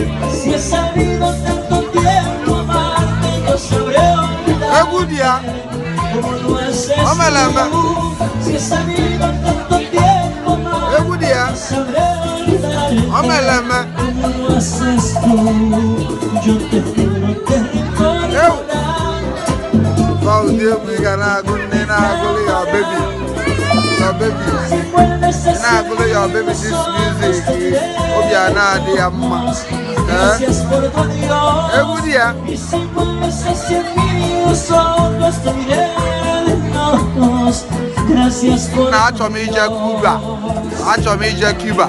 Si he sabido tanto tiempo amarte, no sabré olvidarte. Egwu dị ya. Como lo haces O mere eme. tú. Si he sabido tanto tiempo amarte, Egwu dị ya. no sabré olvidarte. O mere eme. Como lo haces tú, yo te juro que recordaré. Ọ ụdị egwu ị ga na-agụ nne na-agụlụ your baby. Your baby. Si vuelves a Ị na-agụlụ your baby this music, obi a na-adị ya mma. Eh? Gracias por tu adiós. Egwu dị ya. Y si vuelves hacia mí, solo estoy lejos. Gracias por Na achọ m ije Cuba. Achọ m ije Cuba.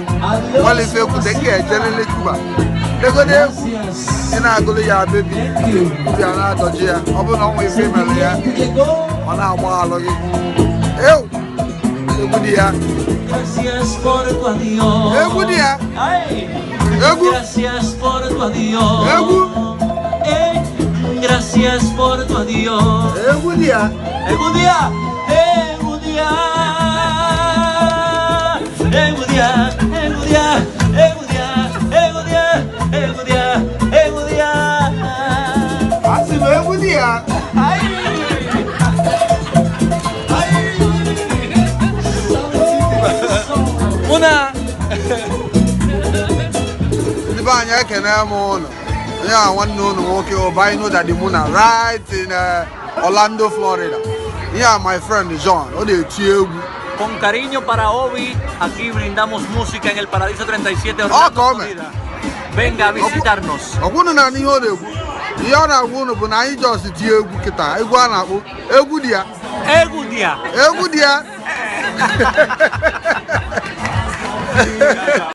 Nwere ife ekwute m ga-ejerịrị Cuba. Legodo egwu Gracias. ị na-agụlụ ya baby. Thank you. Obi a na-adọji ya. Ọ bụrụ na ọ nwee ife mere ya, Llegó. ọ na-agba alụ gị. Ew! Egwu dị ya. Gracias por tu adiós. Egwu dị ya. Ay. Egwu. Gracias por tu adiós. Egwu. Gracias por tu adiós. Egwu dị ya. Egudia, Egudia, Egudia, Egudia, Egudia, Egudia, Egudia, Egudia. Asị m egwu dị ya. Ay. Ay. Una. Ndị be anyị, ekene m ụnụ. Onye a nwanne ụnụ nwoke Obaino Daddy Muna, right in Orlando, Florida. Ihe a my friend John, ọ na-eti egwu. Con cariño para Obi, aquí brindamos música en el Paradiso 37 Oh, Orlando, come. Florida. Venga a visitarnos. Ọkwụnụ na ihe ọ na-ekwu, ihe ọ na-agwa ụnụ bụ na anyị just tie egwu kịta, egwu a na-akpọ egwu dị ya. Egudia. Egwu dị ya.